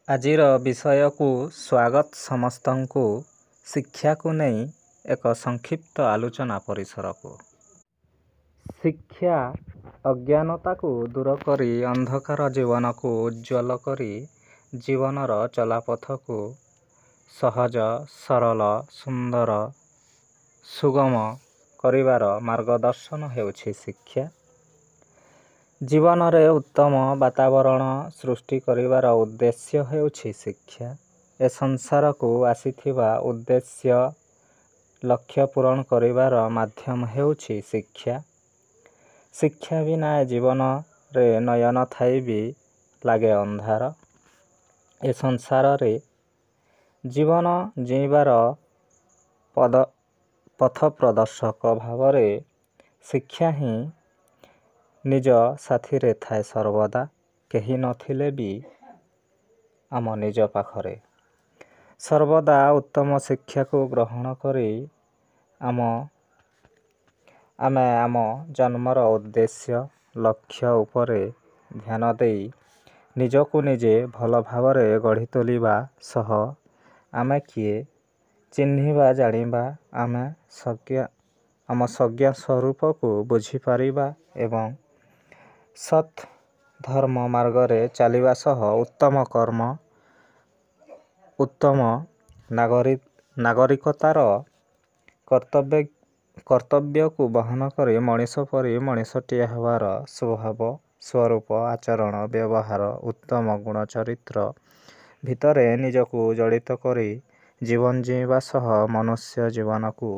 ଆଜିର ବିଷୟକୁ ସ୍ୱାଗତ ସମସ୍ତଙ୍କୁ, ଶିକ୍ଷାକୁ ନେଇ ଏକ ସଂକ୍ଷିପ୍ତ ଆଲୋଚନା ପରିସରକୁ। ଶିକ୍ଷା ଅଜ୍ଞାନତାକୁ ଦୂର କରି, ଅନ୍ଧକାର ଜୀବନକୁ ଉଜ୍ଜ୍ୱଳ କରି, ଜୀବନର ଚଲାପଥକୁ ସହଜ, ସରଳ, ସୁନ୍ଦର, ସୁଗମ କରିବାର ମାର୍ଗଦର୍ଶନ ହେଉଛି ଶିକ୍ଷା। ଜୀବନରେ ଉତ୍ତମ ବାତାବରଣ ସୃଷ୍ଟି କରିବାର ଉଦ୍ଦେଶ୍ୟ ହେଉଛି ଶିକ୍ଷା। ଏ ସଂସାରକୁ ଆସିଥିବା ଉଦ୍ଦେଶ୍ୟ ଲକ୍ଷ୍ୟ ପୂରଣ କରିବାର ମାଧ୍ୟମ ହେଉଛି ଶିକ୍ଷା। ଶିକ୍ଷା ବିନା ଏ ଜୀବନରେ ନୟନ ଥାଇ ବି ଲାଗେ ଅନ୍ଧାର। ଏ ସଂସାରରେ ଜୀବନ ଜୀଇଁବାର ପଥ ପ୍ରଦର୍ଶକ ଭାବରେ ଶିକ୍ଷା ହିଁ ନିଜ ସାଥିରେ ଥାଏ ସର୍ବଦା, କେହି ନଥିଲେ ବି ଆମ ନିଜ ପାଖରେ। ସର୍ବଦା ଉତ୍ତମ ଶିକ୍ଷାକୁ ଗ୍ରହଣ କରି ଆମେ ଆମ ଜନ୍ମର ଉଦ୍ଦେଶ୍ୟ ଲକ୍ଷ୍ୟ ଉପରେ ଧ୍ୟାନ ଦେଇ ନିଜକୁ ନିଜେ ଭଲ ଭାବରେ ଗଢ଼ି ତୋଳିବା ସହ ଆମେ କିଏ ଚିହ୍ନିବା, ଜାଣିବା, ଆମେ ଆମ ସଜ୍ଞା ସ୍ୱରୂପକୁ ବୁଝିପାରିବା ଏବଂ ସତ୍ ଧର୍ମ ମାର୍ଗରେ ଚାଲିବା ସହ ଉତ୍ତମ କର୍ମ, ଉତ୍ତମ ନାଗରିକତାର କର୍ତ୍ତବ୍ୟକୁ ବହନ କରି ମଣିଷ ପରି ମଣିଷଟିଏ ହେବାର ସ୍ୱଭାବ ସ୍ୱରୂପ, ଆଚରଣ ବ୍ୟବହାର, ଉତ୍ତମ ଗୁଣ ଚରିତ୍ର ଭିତରେ ନିଜକୁ ଜଡ଼ିତ କରି ଜୀବନ ଜୀଇଁବା ସହ ମନୁଷ୍ୟ ଜୀବନକୁ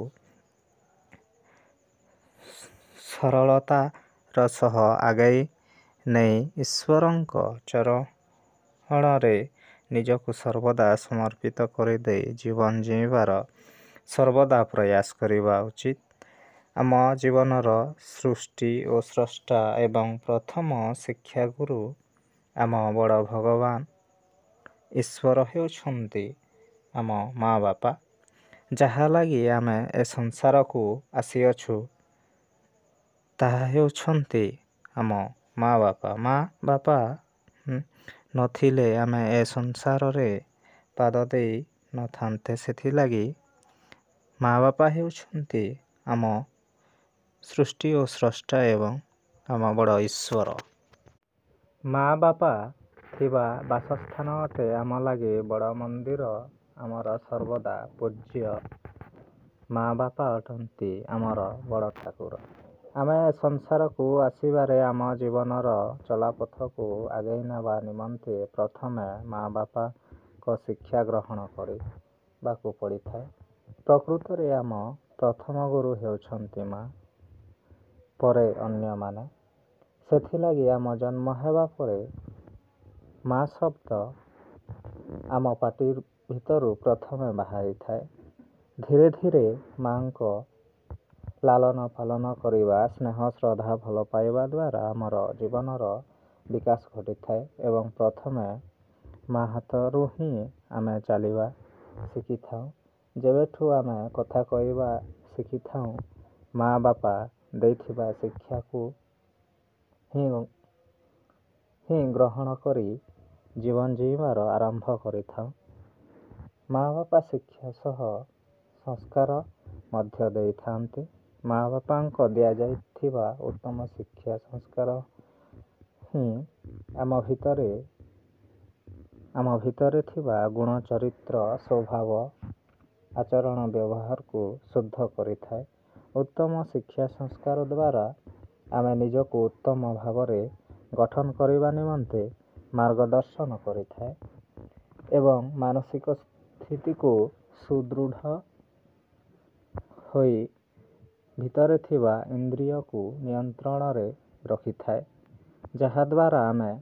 ସରଳତାର ସହ ଆଗେଇ ନେଇ ଈଶ୍ୱରଙ୍କ ଚରଣରେ ନିଜକୁ ସର୍ବଦା ସମର୍ପିତ କରିଦେଇ ଜୀବନ ଜୀଇଁବାର ସର୍ବଦା ପ୍ରୟାସ କରିବା ଉଚିତ। ଆମ ଜୀବନର ସୃଷ୍ଟି ଓ ସ୍ରଷ୍ଟା ଏବଂ ପ୍ରଥମ ଶିକ୍ଷାଗୁରୁ ଆମ ବଡ଼ ଭଗବାନ ଈଶ୍ୱର ହେଉଛନ୍ତି ଆମ ମା ବାପା। ଯାହା ଲାଗି ଆମେ ଏ ସଂସାରକୁ ଆସିଅଛୁ, ତାହା ହେଉଛନ୍ତି ଆମ ମା ବାପା। ମା ବାପା ନଥିଲେ ଆମେ ଏ ସଂସାରରେ ପାଦ ଦେଇ ନଥାନ୍ତେ। ସେଥିଲାଗି ମା ବାପା ହେଉଛନ୍ତି ଆମ ସୃଷ୍ଟି ଓ ସ୍ରଷ୍ଟା ଏବଂ ଆମ ବଡ଼ ଈଶ୍ୱର। ମା ବାପା ଥିବା ବାସସ୍ଥାନ ଅଟେ ଆମ ଲାଗି ବଡ଼ ମନ୍ଦିର। ଆମର ସର୍ବଦା ପୂଜ୍ୟ ମା ବାପା ଅଟନ୍ତି ଆମର ବଡ଼ ଠାକୁର। ଆମେ ଏ ସଂସାରକୁ ଆସିବାରେ ଆମ ଜୀବନର ଚଲାପଥକୁ ଆଗେଇ ନେବା ନିମନ୍ତେ ପ୍ରଥମେ ମା ବାପାଙ୍କ ଶିକ୍ଷା ଗ୍ରହଣ କରିବାକୁ ପଡ଼ିଥାଏ। ପ୍ରକୃତରେ ଆମ ପ୍ରଥମ ଗୁରୁ ହେଉଛନ୍ତି ମା, ପରେ ଅନ୍ୟମାନେ। ସେଥିଲାଗି ଆମ ଜନ୍ମ ହେବା ପରେ ମା ଶବ୍ଦ ଆମ ପାଟି ଭିତରୁ ପ୍ରଥମେ ବାହାରିଥାଏ। ଧୀରେ ଧୀରେ ମାଙ୍କ ଲାଳନ ପାଳନ କରିବା, ସ୍ନେହ ଶ୍ରଦ୍ଧା ଭଲ ପାଇବା ଦ୍ୱାରା ଆମର ଜୀବନର ବିକାଶ ଘଟିଥାଏ ଏବଂ ପ୍ରଥମେ ମା ହାତରୁ ହିଁ ଆମେ ଚାଲିବା ଶିଖିଥାଉ। ଯେବେଠୁ ଆମେ କଥା କହିବା ଶିଖିଥାଉ, ମା ବାପା ଦେଇଥିବା ଶିକ୍ଷାକୁ ହିଁ ଗ୍ରହଣ କରି ଜୀବନ ଜୀଇଁବାର ଆରମ୍ଭ କରିଥାଉ। ମା ବାପା ଶିକ୍ଷା ସହ ସଂସ୍କାର ମଧ୍ୟ ଦେଇଥାନ୍ତି। ମା ବାପାଙ୍କ ଦିଆଯାଇଥିବା ଉତ୍ତମ ଶିକ୍ଷା ସଂସ୍କାର ହିଁ ଆମ ଭିତରେ ଥିବା ଗୁଣ, ଚରିତ୍ର, ସ୍ୱଭାବ, ଆଚରଣ ବ୍ୟବହାରକୁ ଶୁଦ୍ଧ କରିଥାଏ। ଉତ୍ତମ ଶିକ୍ଷା ସଂସ୍କାର ଦ୍ୱାରା ଆମେ ନିଜକୁ ଉତ୍ତମ ଭାବରେ ଗଠନ କରିବା ନିମନ୍ତେ ମାର୍ଗଦର୍ଶନ କରିଥାଏ ଏବଂ ମାନସିକ ସ୍ଥିତିକୁ ସୁଦୃଢ଼ ହୋଇ ଭିତରେ ଥିବା ଇନ୍ଦ୍ରିୟକୁ ନିୟନ୍ତ୍ରଣରେ ରଖିଥାଏ, ଯାହାଦ୍ୱାରା ଆମେ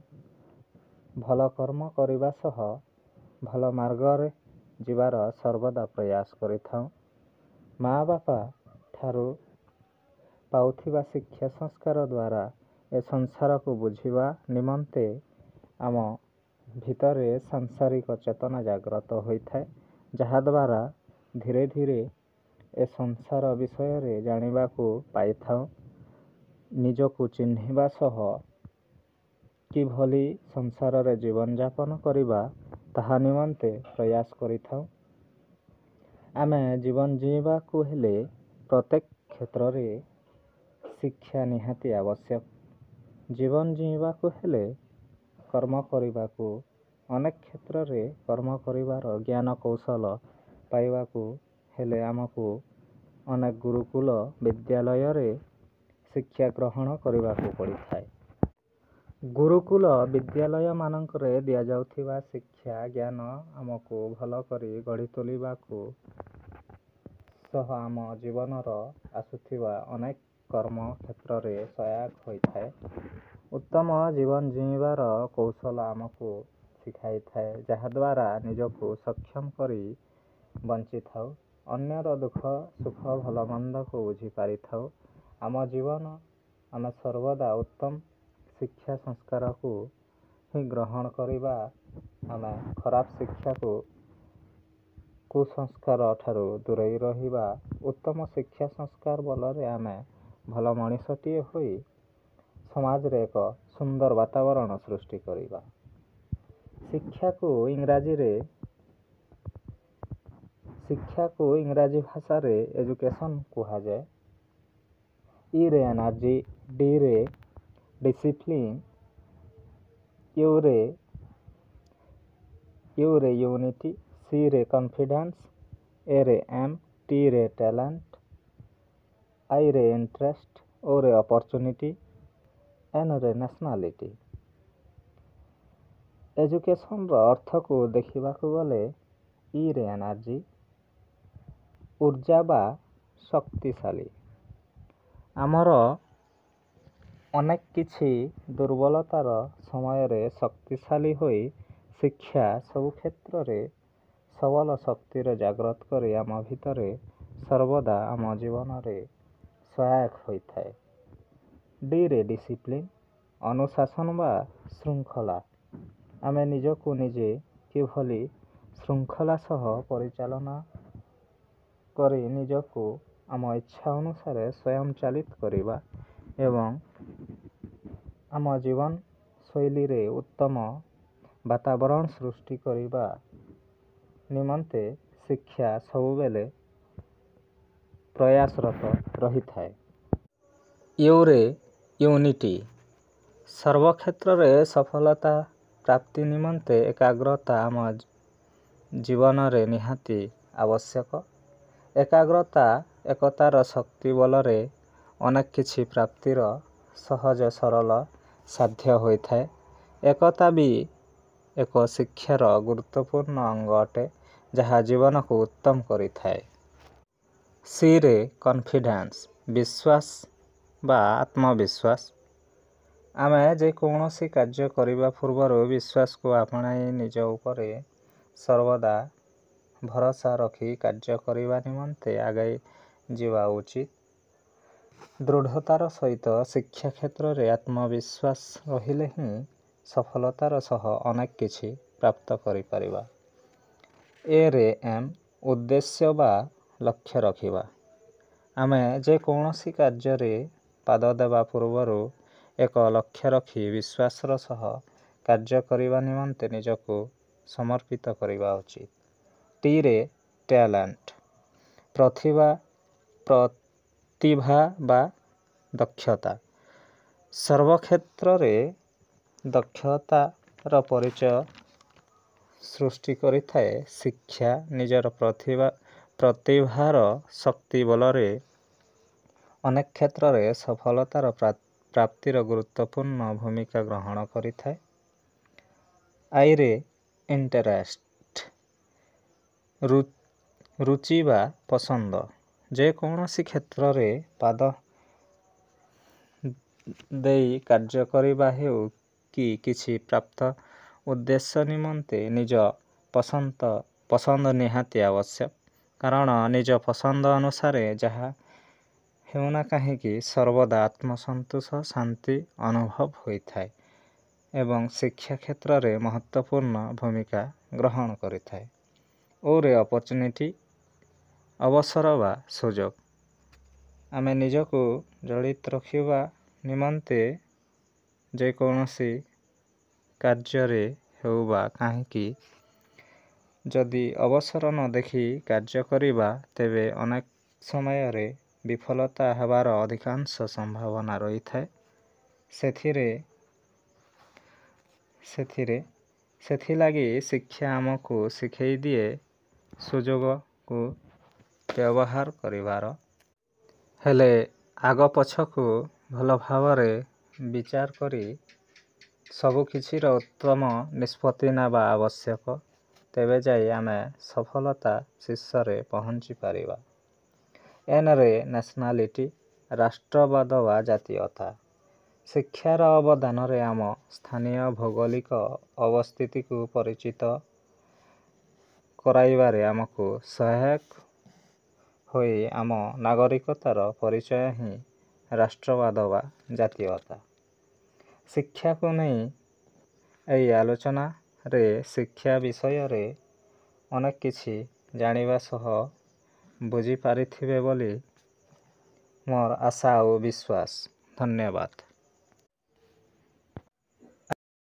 ଭଲ କର୍ମ କରିବା ସହ ଭଲ ମାର୍ଗରେ ଯିବାର ସର୍ବଦା ପ୍ରୟାସ କରିଥାଉ। ମା ବାପା ଠାରୁ ପାଉଥିବା ଶିକ୍ଷା ସଂସ୍କାର ଦ୍ୱାରା ଏ ସଂସାରକୁ ବୁଝିବା ନିମନ୍ତେ ଆମ ଭିତରେ ସାଂସାରିକ ଚେତନା ଜାଗ୍ରତ ହୋଇଥାଏ, ଯାହାଦ୍ୱାରା ଧୀରେ ଧୀରେ ଏ ସଂସାର ବିଷୟରେ ଜାଣିବାକୁ ପାଇଥାଉ। ନିଜକୁ ଚିହ୍ନିବା ସହ କିଭଳି ସଂସାରରେ ଜୀବନଯାପନ କରିବା, ତାହା ନିମନ୍ତେ ପ୍ରୟାସ କରିଥାଉ। ଆମେ ଜୀବନ ଜିଇଁବାକୁ ହେଲେ ପ୍ରତ୍ୟେକ କ୍ଷେତ୍ରରେ ଶିକ୍ଷା ନିହାତି ଆବଶ୍ୟକ। ଜୀବନ ଜିଇଁବାକୁ ହେଲେ କର୍ମ କରିବାକୁ, ଅନେକ କ୍ଷେତ୍ରରେ କର୍ମ କରିବାର ଜ୍ଞାନ କୌଶଳ ପାଇବାକୁ ହେଲେ ଆମକୁ ଅନେକ ଗୁରୁକୁଳ ବିଦ୍ୟାଳୟରେ ଶିକ୍ଷା ଗ୍ରହଣ କରିବାକୁ ପଡ଼ିଥାଏ। ଗୁରୁକୁଳ ବିଦ୍ୟାଳୟମାନଙ୍କରେ ଦିଆଯାଉଥିବା ଶିକ୍ଷା ଜ୍ଞାନ ଆମକୁ ଭଲ କରି ଗଢ଼ି ତୋଳିବାକୁ ସହ ଆମ ଜୀବନର ଆସୁଥିବା ଅନେକ କର୍ମ କ୍ଷେତ୍ରରେ ସହାୟକ ହୋଇଥାଏ। ଉତ୍ତମ ଜୀବନ ଜିଇଁବାର କୌଶଳ ଆମକୁ ଶିଖାଇଥାଏ, ଯାହାଦ୍ୱାରା ନିଜକୁ ସକ୍ଷମ କରି ବଞ୍ଚିଥାଉ, ଅନ୍ୟର ଦୁଃଖ ସୁଖ ଭଲମନ୍ଦକୁ ବୁଝିପାରିଥାଉ। ଆମ ଜୀବନ ଆମେ ସର୍ବଦା ଉତ୍ତମ ଶିକ୍ଷା ସଂସ୍କାରକୁ ହିଁ ଗ୍ରହଣ କରିବା। ଆମେ ଖରାପ ଶିକ୍ଷାକୁ, କୁସଂସ୍କାର ଠାରୁ ଦୂରେଇ ରହିବା। ଉତ୍ତମ ଶିକ୍ଷା ସଂସ୍କାର ବଳରେ ଆମେ ଭଲ ମଣିଷଟିଏ ହୋଇ ସମାଜରେ ଏକ ସୁନ୍ଦର ବାତାବରଣ ସୃଷ୍ଟି କରିବା। ଶିକ୍ଷାକୁ ଇଂରାଜୀ ଭାଷାରେ ଏଜୁକେସନ୍ କୁହାଯାଏ। ଇରେ ଏନର୍ଜି, ଡିରେ ଡିସିପ୍ଲିନ୍, ୟୁରେ ୟୁନିଟି, ସିରେ କନଫିଡେନ୍ସ, ଏରେ ଏମ୍, ଟିରେ ଟ୍ୟାଲେଣ୍ଟ, ଆଇରେ ଇଣ୍ଟରେଷ୍ଟ, ଓରେ ଅପରଚୁନିଟି, ଏନରେ ନ୍ୟାସନାଲିଟି। ଏଜୁକେସନ୍ର ଅର୍ଥକୁ ଦେଖିବାକୁ ଗଲେ ଇରେ ଏନର୍ଜି, ଉର୍ଜା ବା ଶକ୍ତିଶାଳୀ। ଆମର ଅନେକ କିଛି ଦୁର୍ବଳତାର ସମୟରେ ଶକ୍ତିଶାଳୀ ହୋଇ ଶିକ୍ଷା ସବୁ କ୍ଷେତ୍ରରେ ସବଳ ଶକ୍ତିର ଜାଗ୍ରତ କରି ଆମ ଭିତରେ ସର୍ବଦା ଆମ ଜୀବନରେ ସହାୟକ ହୋଇଥାଏ। ଡିରେ ଡିସିପ୍ଲିନ୍, ଅନୁଶାସନ ବା ଶୃଙ୍ଖଳା। ଆମେ ନିଜକୁ ନିଜେ କିଭଳି ଶୃଙ୍ଖଳା ସହ ପରିଚାଳନା କରି ନିଜକୁ ଆମ ଇଚ୍ଛା ଅନୁସାରେ ସ୍ୱୟଂ ଚାଳିତ କରିବା ଏବଂ ଆମ ଜୀବନ ଶୈଳୀରେ ଉତ୍ତମ ବାତାବରଣ ସୃଷ୍ଟି କରିବା ନିମନ୍ତେ ଶିକ୍ଷା ସବୁବେଳେ ପ୍ରୟାସରତ ରହିଥାଏ। ୟୁରେ ୟୁନିଟି, ସର୍ବକ୍ଷେତ୍ରରେ ସଫଳତା ପ୍ରାପ୍ତି ନିମନ୍ତେ ଏକାଗ୍ରତା ଆମ ଜୀବନରେ ନିହାତି ଆବଶ୍ୟକ। ଏକାଗ୍ରତା, ଏକତାର ଶକ୍ତି ବଳରେ ଅନେକ କିଛି ପ୍ରାପ୍ତିର ସହଜ ସରଳ ସାଧ୍ୟ ହୋଇଥାଏ। ଏକତା ବି ଏକ ଶିକ୍ଷାର ଗୁରୁତ୍ୱପୂର୍ଣ୍ଣ ଅଙ୍ଗ ଅଟେ, ଯାହା ଜୀବନକୁ ଉତ୍ତମ କରିଥାଏ। ସିରେ କନଫିଡେନ୍ସ, ବିଶ୍ୱାସ ବା ଆତ୍ମବିଶ୍ୱାସ। ଆମେ ଯେକୌଣସି କାର୍ଯ୍ୟ କରିବା ପୂର୍ବରୁ ବିଶ୍ୱାସକୁ ଆପଣାଇ ନିଜ ଉପରେ ସର୍ବଦା ଭରସା ରଖି କାର୍ଯ୍ୟ କରିବା ନିମନ୍ତେ ଆଗେଇ ଯିବା ଉଚିତ। ଦୃଢ଼ତାର ସହିତ ଶିକ୍ଷା କ୍ଷେତ୍ରରେ ଆତ୍ମବିଶ୍ୱାସ ରହିଲେ ହିଁ ସଫଳତାର ସହ ଅନେକ କିଛି ପ୍ରାପ୍ତ କରିପାରିବା। ଏରେ ଏମ୍, ଉଦ୍ଦେଶ୍ୟ ବା ଲକ୍ଷ୍ୟ ରଖିବା। ଆମେ ଯେକୌଣସି କାର୍ଯ୍ୟରେ ପାଦ ଦେବା ପୂର୍ବରୁ ଏକ ଲକ୍ଷ୍ୟ ରଖି ବିଶ୍ୱାସର ସହ କାର୍ଯ୍ୟ କରିବା ନିମନ୍ତେ ନିଜକୁ ସମର୍ପିତ କରିବା ଉଚିତ। ଟିରେ ଟ୍ୟାଲେଣ୍ଟ, ପ୍ରତିଭା ବା ଦକ୍ଷତା। ସର୍ବକ୍ଷେତ୍ରରେ ଦକ୍ଷତାର ପରିଚୟ ସୃଷ୍ଟି କରିଥାଏ। ଶିକ୍ଷା ନିଜର ପ୍ରତିଭାର ଶକ୍ତି ବଳରେ ଅନେକ କ୍ଷେତ୍ରରେ ସଫଳତାର ପ୍ରାପ୍ତିର ଗୁରୁତ୍ୱପୂର୍ଣ୍ଣ ଭୂମିକା ଗ୍ରହଣ କରିଥାଏ। ଆଇରେ ଇଣ୍ଟରେଷ୍ଟ, ରୁଚି ବା ପସନ୍ଦ। ଯେକୌଣସି କ୍ଷେତ୍ରରେ ପାଦ ଦେଇ କାର୍ଯ୍ୟ କରିବା ହେଉ କି କିଛି ପ୍ରାପ୍ତ ଉଦ୍ଦେଶ୍ୟ ନିମନ୍ତେ ନିଜ ପସନ୍ଦ ନିହାତି ଆବଶ୍ୟକ, କାରଣ ନିଜ ପସନ୍ଦ ଅନୁସାରେ ଯାହା ହେଉନା କାହିଁକି ସର୍ବଦା ଆତ୍ମସନ୍ତୋଷ, ଶାନ୍ତି ଅନୁଭବ ହୋଇଥାଏ ଏବଂ ଶିକ୍ଷା କ୍ଷେତ୍ରରେ ମହତ୍ତ୍ୱପୂର୍ଣ୍ଣ ଭୂମିକା ଗ୍ରହଣ କରିଥାଏ। ଓରେ ଅପରଚୁନିଟି, ଅବସର ବା ସୁଯୋଗ। ଆମେ ନିଜକୁ ଜଡ଼ିତ ରଖିବା ନିମନ୍ତେ ଯେକୌଣସି କାର୍ଯ୍ୟରେ ହେଉ ବା କାହିଁକି ଯଦି ଅବସର ନ ଦେଖି କାର୍ଯ୍ୟ କରିବା, ତେବେ ଅନେକ ସମୟରେ ବିଫଳତା ହେବାର ଅଧିକାଂଶ ସମ୍ଭାବନା ରହିଥାଏ ସେଥିରେ। ସେଥିଲାଗି ଶିକ୍ଷା ଆମକୁ ଶିଖେଇ ଦିଏ ସୁଯୋଗକୁ ବ୍ୟବହାର କରିବାର। ହେଲେ ଆଗ ପଛକୁ ଭଲ ଭାବରେ ବିଚାର କରି ସବୁକିଛିର ଉତ୍ତମ ନିଷ୍ପତ୍ତି ନେବା ଆବଶ୍ୟକ। ତେବେ ଯାଇ ଆମେ ସଫଳତା ଶୀର୍ଷରେ ପହଞ୍ଚି ପାରିବା। ଏନରେ ନ୍ୟାସନାଲିଟି, ରାଷ୍ଟ୍ରବାଦ ବା ଜାତୀୟତା। ଶିକ୍ଷାର ଅବଦାନରେ ଆମ ସ୍ଥାନୀୟ ଭୌଗୋଳିକ ଅବସ୍ଥିତିକୁ ପରିଚିତ କରାଇବାରେ ଆମକୁ ସହାୟକ ହୋଇ ଆମ ନାଗରିକତାର ପରିଚୟ ହିଁ ରାଷ୍ଟ୍ରବାଦ ବା ଜାତୀୟତା। ଶିକ୍ଷାକୁ ନେଇ ଏହି ଆଲୋଚନାରେ ଶିକ୍ଷା ବିଷୟରେ ଅନେକ କିଛି ଜାଣିବା ସହ ବୁଝିପାରିଥିବେ ବୋଲି ମୋର ଆଶା ଆଉ ବିଶ୍ୱାସ। ଧନ୍ୟବାଦ।